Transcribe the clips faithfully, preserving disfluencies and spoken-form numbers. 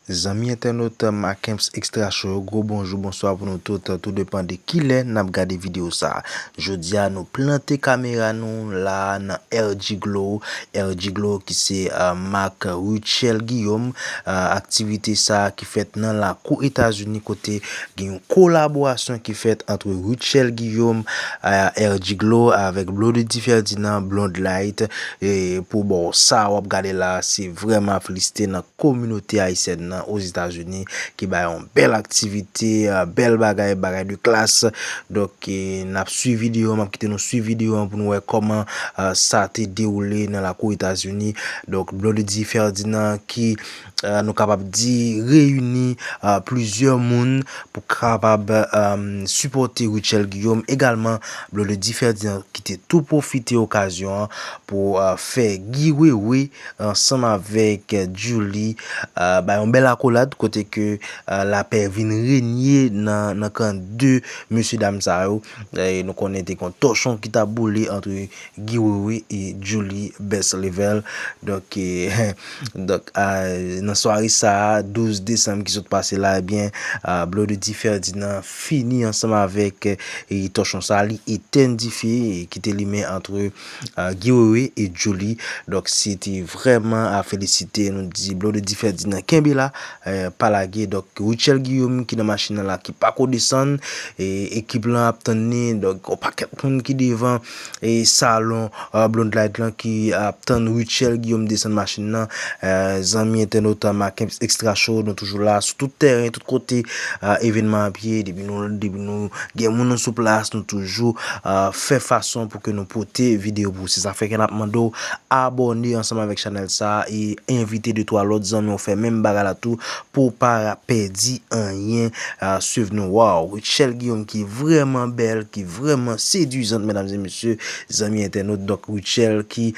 Zanmi entènot Macamps Extra Show yo, gwo bonjou, bonswa pou nou tout, tou depan de kilè n ap gade videyo sa a. Jodi a, nou plante kamera nou la nan R G Glow, R G Glow ki se, euh, mak Rutshelle Guillaume, euh, aktivite sa a ki fèt nan lakou Etazini kote gen yon kolaborasyon ki fèt ant Rutshelle Guillaume, euh, R G Glow avèk Blondedy Ferdinand, Blonde Light, e pou bò sa w ap gade la, se vrèman a felisite nan kominote ayisyèn nan Ozetazini ki bay yon bèl aktivite, euh, bèl bagay, bagay de klas. Donk, e, n ap swiv videyo an, m ap kite nou swiv videyo an pou nou wè kòman, euh, sa te dewoule nan lakou Etazini. Donk, Blondedy Ferdinand ki, euh, nou kapab di, reyini, euh, plizyè moun pou kapab, euh, sipòte Rutshelle Guillaume. Egalman, Blondedy Ferdinand ki te tou pwofite okazyon an pou, euh, fè Guy Wewe ansanm avèk Djouly, euh, bay yon bèl akolad kote ke, euh, lapè vin renye nan, nan kan de mesye dam sa yo. E nou konnen te gen tòchon ki t ap boule ant Guy Wewe e Djouly Best Level. Donk, e, donk, a, nan sware sa a, douz desanm ki sot pase la, ebyen, a, Blondedy Ferdinand fini ansanm avèk, e, tòchon sa a, li etèn dife, e, ki te limen ant, a, Guy Wewe e Djouly. Donk, se te vrèman a felisite. Nou di Blondedy Ferdinand, kenbe la, e, pa lage. Donk, Rutshelle Guillaume ki nan machin nan la, ki pako desann, e, ekip lan ap tann li. Donk, yon pakèt moun ki devan, e, salon, e, Blonde Light lan ki ap tann Rutshelle Guillaume desann machin nan. E, zanmi entènot Macamps Extra Show, nou toujou la sou tout tèren, tout kote, e, evènman ap ye. Depi nou, depi nou gen moun nou sou plas, nou toujou, e, fè fason pou ke nou pote videyo pou ou. Se sa fè ke n ap mande w abòne ansanm avèk chanèl sa a e envite de twa lòt zanmi w fè menm bagay la tou pou w pa pèdi anyen. A, swiv nou. Waw, Rutshelle Guillaume ki vrèman bèl, ki vrèman sedwizant, medam e mesye, zanmi entènot. Donk, Rutshelle ki,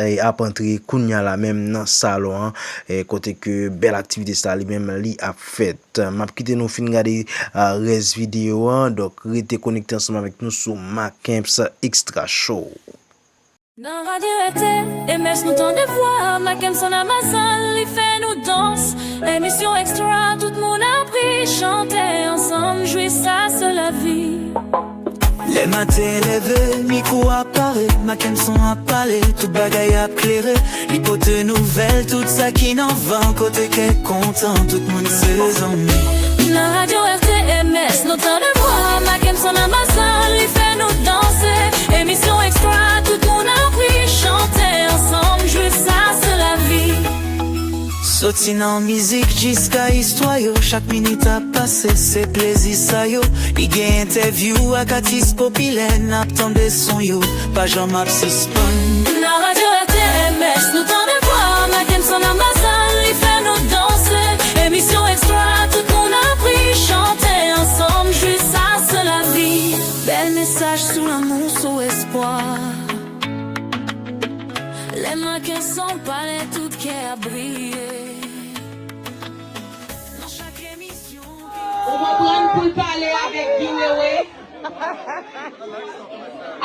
e, ap antre kounya la menm nan salon an, e, kote ke bèl aktivite sa li menm li ap fèt. M ap kite nou fin gade, a, rès videyo an. Donk, rete konekte ansanm avèk nou sou Macamps Extra Show. Nan radyo R T M S nou tande vwa Mackenson Amazan, li fè nou dans. Emisyon ekstra, tout moun ap ri, chante ansanm, jwi, sa se lavi. Lè maten leve, mikwo a pare, Mackenson ap pale, tout bagay ap klere. Li pote nouvèl, tout sa ki nan van, kote kè kontan, tout moun se zanmi. Nan radyo R T M S nou tande vwa Mackenson Amazan, li fè nou danse. Emisyon ekstra, tout moun ap ri, chante ansanm, jwi, sa se lavi. Soti nan mizik jiska istwa yo, chak minit ap pase, se plezi sa yo. Li gen entèvyou ak atis popilè, n ap tande son yo, pa janm ap sispann. Nan radyo R T M S nou tande vwa Mackenson Amazan, li fè nou danse. Emisyon ekstra, tout moun ap ri, chante ansanm, jwi, sa se lavi. Bèl mesaj sou lanmou, sou espwa. Lè Mackenson pale, tout kè ap briye. Nan chak emisyon. Ou konprann, pou l pale avèk Guy Wewe.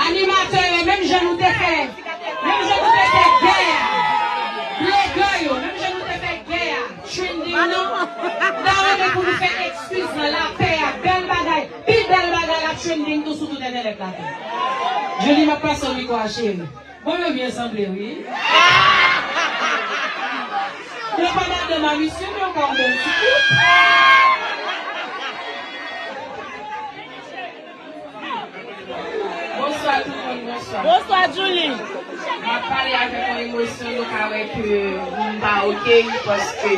Animatè yo, menm jan nou te fè, menm jan nou te fè gè a, blogè yo, menm jan nou te fè gè a, trending nan, m ta renmen pou nou fè eskiz lan, lapè a, bèl bagay, pi bèl bagay la trending tou sou tout entènèt la tou. Djouly, m ap pase w mikwo a, cheri. Bon, yo byen sanble, wi. Yo pa madanm a misye, men yo ka yon bon ti koup. Bonswa tout moun, bonswa. Bonswa, Djouly. M ap pale avèk yon emosyon, nou ka wè ke m pa oke, paske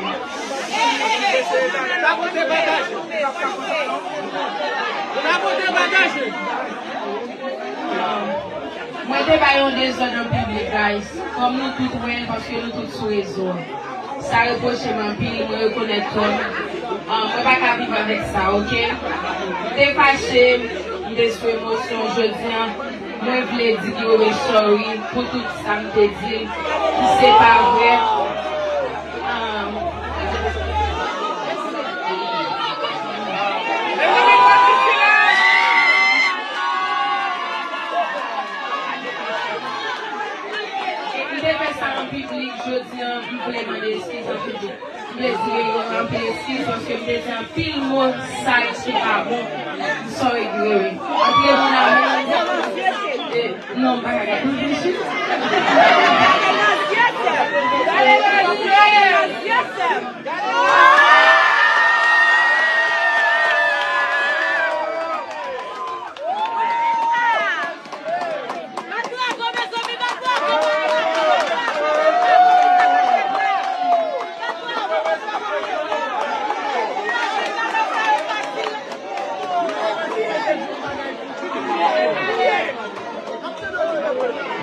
mwen te bay yon dezòd an piblik, guys. Kòm nou tout wè l, paske nou tout sou rezo a. Sa repwoche m anpil, mwen rekonèt tò m. Ah, mwen pa ka viv avèk sa, oke? M te fache, m te sou emosyon. Jodi a, mwen vle di Guy Wewe sorry pou tout sa m te di l, ki se pa vre. Ah. M te fè sa an piblik, jodi a, m vle mande eskiz an piblik. Vle di anpil eskiz paske m te di anpil mo sal ki pa bon. M sòri, wi. Anpil moun a menm. Non, m pa ka gade.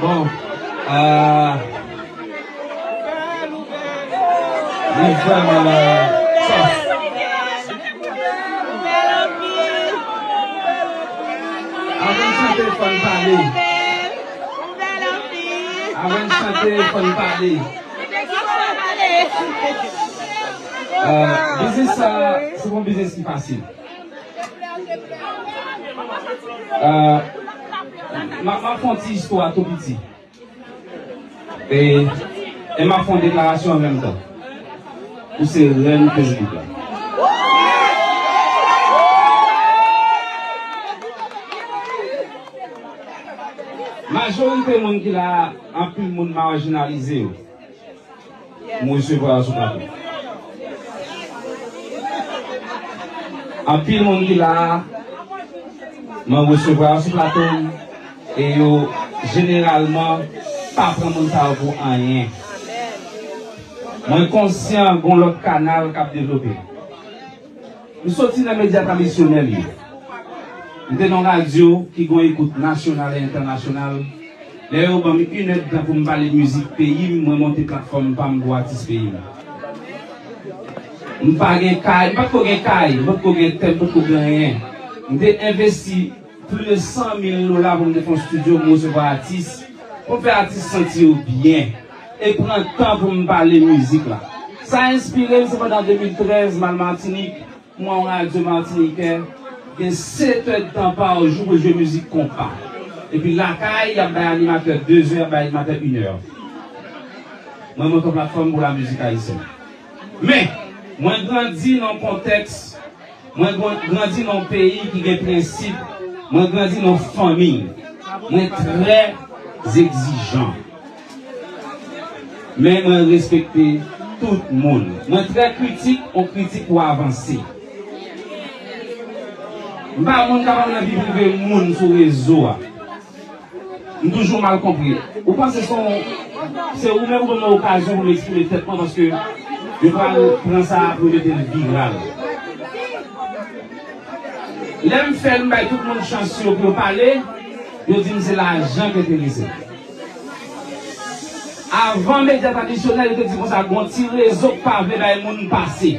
Bon, euh, li vrèman, euh, tough. Avan n chante, fò n pale. Avan n chante, fò n pale. Euh, biznis sa, se pa yon biznis ki fasil. Euh, m a, m a fè yon ti istwa tou piti. E, e m ap fè yon deklarasyon an menm tan. Ou se rèn Facebook la. Majorite moun ki la a, anpil moun majinalize yo. M resevwa yo sou plato. Anpil moun ki la a, mwen resevwa yo sou plato m, e yo jeneralman pa pran moun sa yo pou anyen. Mwen konsyan gon lòt kanal k ap devlope. M soti nan medya tradisyonèl yo. M te nan radyo ki gon ekout nasyonal e entènasyonal. Lè yo ban m inèdtan pou m pale mizik peyi m, mwen monte platfòm pa m pou atis peyi m. M pa gen kay, m pa t ko gen kay, m pa t ko gen tè, m pa t ko gen anyen. M te envesti plis de san mil dola pou m te fè yon estidyo, pou m resevwa atis, pou m fè atis santi yo byen, e pran tan pou m pale mizik la. Sa enspire m, se pandan de mil trèz, m al Matinik, m wè yon radyo matinikè, gen sèt èdtan pa jou pou l jwe mizik konpa. Epi lakay, y ap bay animatè de zè, y ap bay animatè inè. Mwen monte yon platfòm pou lamizik ayisyèn. Men, mwen grandi nan yon kontèks, mwen gran-, grandi nan yon peyi ki gen prensip, mwen grandi nan yon fanmi. Mwen trè egzijan. Men mwen respekte tout moun. Mwen trè kritik, yon kritik pou avanse. M pa moun k ap al nan vi prive moun sou rezo a. M toujou mal konprann. Ou panse se yon, se ou menm ou ban mwen okazyon pou m eksprime tèt mwen paske yo pral pran sa pou yo mete l viral. Lè m fè l, m bay tout moun chans yo pou yo pale, yo di m se lajan ki enterese m. Avan medya tradisyonèl, yo te di konsa, gon ti rezo k pa vle bay moun pase.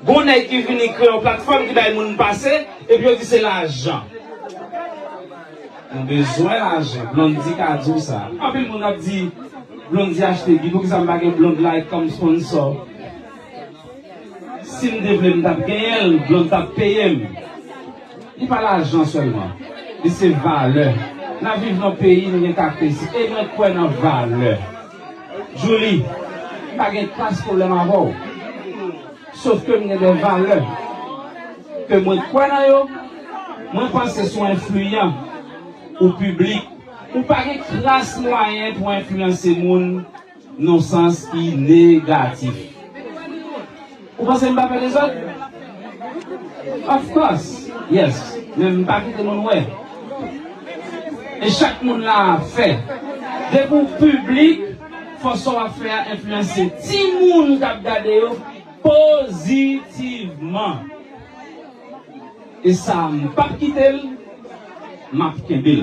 Gon nèg ki vini kreye yon platfòm ki bay moun pase, epi yo di se lajan. Nou bezwen lajan. Blondy ka di w sa. Anpil moun ap di, Blondy achte bib, poukisa m pa gen Blondy la kòm sponsò? Si m te vle, m t ap genyen l, Blondy t ap peye m. Li pa lajan sèlman. Li se valè. N ap viv nan peyi, nou gen karakteristik. E mwen kwè nan valè. Julie, m pa gen kras pwoblèm avè w. Sof ke m gen de valè ke mwen kwè nan yo, mwen panse si w enfliyan ou piblik, ou pa gen kras mwayen pou enfliyanse moun nan sans ki negatif. Ou panse m pa pè de zòt? Of course, yes. Men m pa kite moun wè. E chak moun la ap fè. Depi w piblik, fò sa w ap fè a enfliyanse timoun k ap gade yo pozitivman. E sa, m p ap kite l, m ap kenbe l.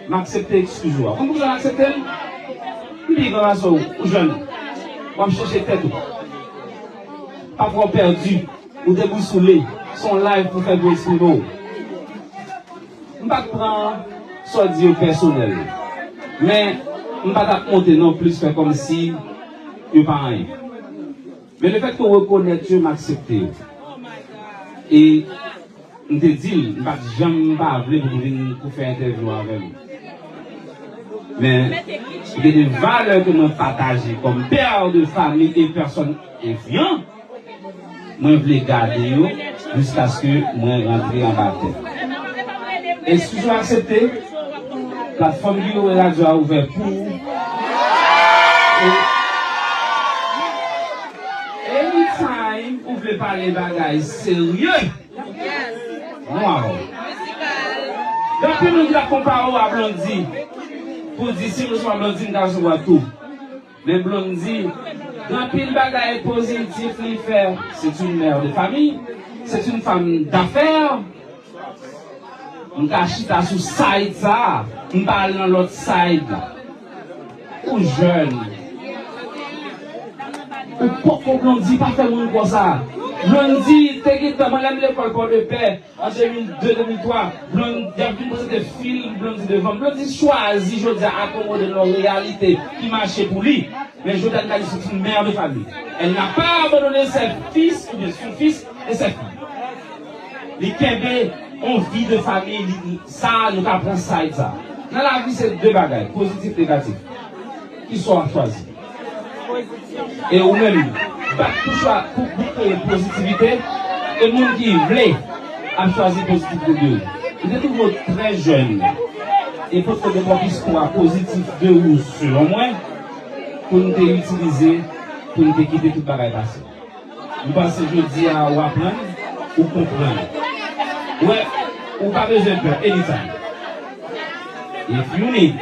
M aksepte eskiz ou a. Konn poukisa m aksepte l? M pi gran pase w, ou jèn. W ap chèche tèt ou. Pa fè w pèdi. Ou debousoule. Se yon live pou fè pou eksprime w. M pa t pran sa w di yo pèsonèl. Men, m pa t ap monte non plis fè kòmsi yo pa anyen. Men lefètke w rekonèt yo, m aksepte yo. E m te di l, m pa t janm pa vle pou vin pou fè entèvyou avè m. Men, Gen de valè ke mwen pataje kòm pè de fanmi e pèsòn enfliyan. Mwen vle gade yo jiskaske mwen rantre anba tè. E si w aksepte, platfòm Guiro Radyo a ouvè pou ou. E anytime ou vle pale bagay serye, nou avè w. Gen anpil moun ki ap konpare w a Blondy. Pou di si m resevwa Blondy, m ta resevwa tou. Men Blondy, gen anpil bagay pozitif li fè. C'est une mère de famille, c'est une femme d'affaires. M ka chita sou side sa, m pa al nan lòt side la. Ou jèn. Ou poko Blondy, pa fè moun konsa. Blondy te gentan, mwen lè m lekòl Pòdepè, an de mil de, de mil twa, Blondy ap vin prezante fim Blondy devan m. Blondy chwazi jodi a akomode l nan yon reyalite ki mache pou li. Men jodi a, li ka di se une mère de famille. Elle n'a pas abandonné ses fils ou bien son fils et ses filles. Li kenbe yon vi de fanmi, li, sa, nou ka pran side sa. Nan lavi, se de bagay, pozitif, negatif. Kisa w ap chwazi? E ou menm, bat pou chwa, pou, pou kreye pozitivite, e moun ki vle ap chwazi pozitivite de ou. Li te twouve w trè jèn, e potko gen pwòp istwa pozitif de ou, selon mwen, pou n te itilize, pou n te kite tout bagay pase. M panse jodi a ou aprann, ou konprann. Ou wè, ou pa bezwen pè anytime. If you need,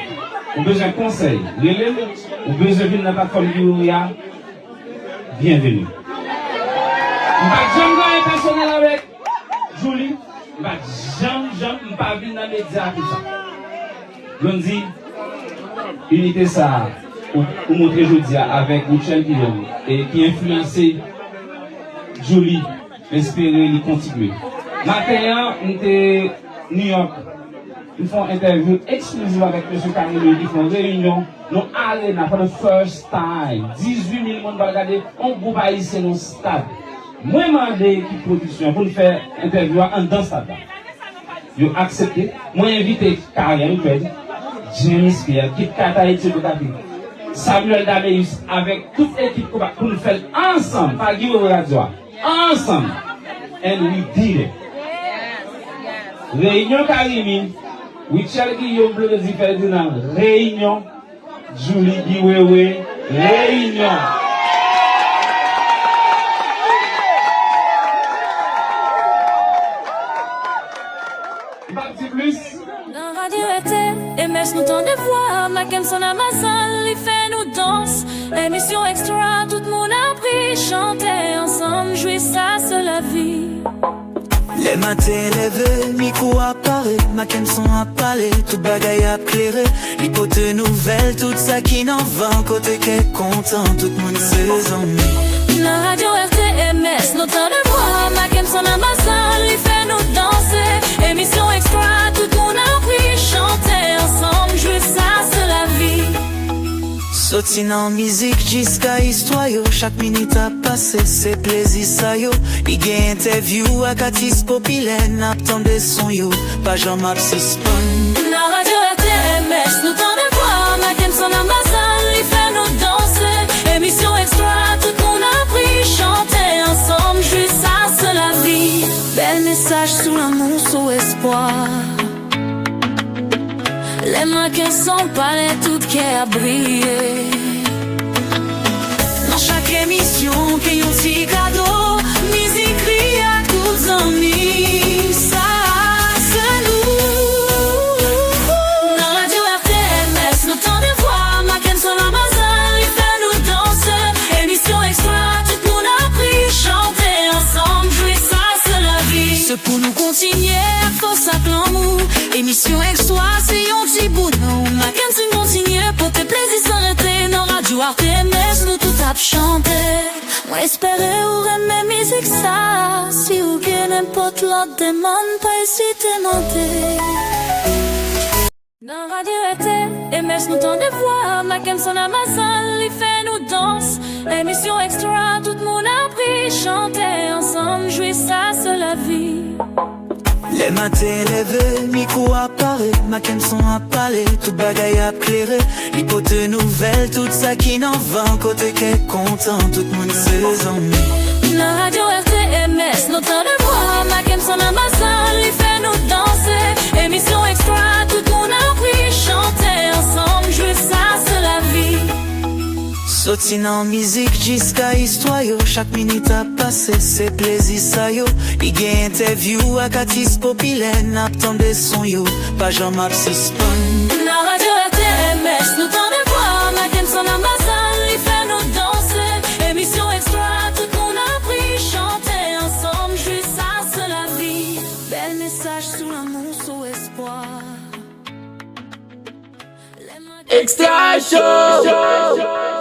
ou bezwen konsèy, rele m, ou bezwen vin nan platfòm Guiro a, byenveni. M pa t janm gen anyen pèsonèl avèk Djouly, m pa t janm, janm, m pa vin nan medya pou sa. Blondy, inite sa a, ou, ou montre jodi a avèk Rutshelle Guillaume, e ki enfliyanse Djouly, m espere li kontinye. Maten an, m te New York, m fè yon entèvyou eksklizif avèk mesye Carrie Louis ki fè yon reyinyon nan arena for the first time. Dizuit mil moun pral gade yon gwoup ayisyen nan stad. Mwen mande ekip pwodiksyon pou n fè entèvyou a anndan stad la. Yo aksepte. Mwen envite Karen Fred, James Pierre, Kit Kat Haiti, Bokati, Samuel Dameus, avèk tout ekip konpa pou n fè l ansanm, pa Guiro Radyo a. Ansanm. And we did it. Reyinyon Carimi, Rutshelle Guillaume, Blondy Ferdinand, reyinyon Djouly Guy Wewe, reyinyon. M p ap di plis. Nan radyo R T M S nou tande vwa Mackenson Amazan, li fè nou dans. Emisyon ekstra, tout moun ap ri, chante ansanm, jwi, sa se lavi. Lè maten leve, mikwo ap pare, Mackenson ap pale, tout bagay ap klere. Li pote nouvèl, tout sa ki nan van, kote kè kontan, tout moun se zanmi. Nan radyo R T M S, nou tande vwa Mackenson Amazan, li fè nou danse. Emisyon ekstra, tout moun ap ri, chante ansanm, jwi, sa se lavi. Soti nan mizik jiska istwa yo, chak minit ap pase, se plezi sa yo. Li gen entèvyou ak atis popilè, n ap tande son yo, pa janm ap sispann. Nan radyo R T M S, nou tande vwa Mackenson Amazan, li fè nou danse. Emisyon ekstra, tout moun ap ri, chante ansanm, jwi, sa se lavi. Bèl mesaj sou lanmou, sou espwa. Lè Mackenson pale, tout kè ap briye. Nan chak emisyon, gen yon ti kado, mizik, ri ak tout zanmi, sa se nou. Nan radyo R T M S, nou tande vwa Mackenson Amazan, li fè nou danse. Emisyon ekstra, tout moun ap ri, chante ansanm, jwi, sa se lavi. Se pou nou kontinye ak fòs ak lanmou. Emisyon ekstra, se yon ti bout nou. Mackenson kontinye pote plezi san rete. Nan radyo R T M S, nou tout ap chante. Mwen espere ou renmen mizik sa. Si ou gen nenpòt lòt demann, pa ezite mande. Nan radyo R T M S, nou tande vwa Mackenson Amazan, li fè nou dans. Emisyon ekstra, tout moun ap ri, chante ansanm, jwi, sa se lavi. Lè Maten leve, mikwo a pare, Mackenson ap pale, tout bagay ap klere. Li pote nouvèl, tout sa ki nan van, kote kè kontan, tout moun se zanmi. Nan radyo R T M S, nou tande vwa Mackenson Amazan, li fè nou danse. Emisyon ekstra, tout moun ap ri, chante ansanm, jwi sa se lavi. Soti nan mizik jiska istwa yo, chak minit ap pase, se plezi sa yo. Li gen entèvyou ak atis popilè, n ap tande son yo, pa janm ap sispann. Nan radyo R T M S, nou tande vwa Mackenson Amazan, li fè nou danse. Emisyon ekstra, tout moun ap ri, chante ansanm, jwi sa se lavi. Bèl mesaj sou lanmou, sou espwa. Extra Show.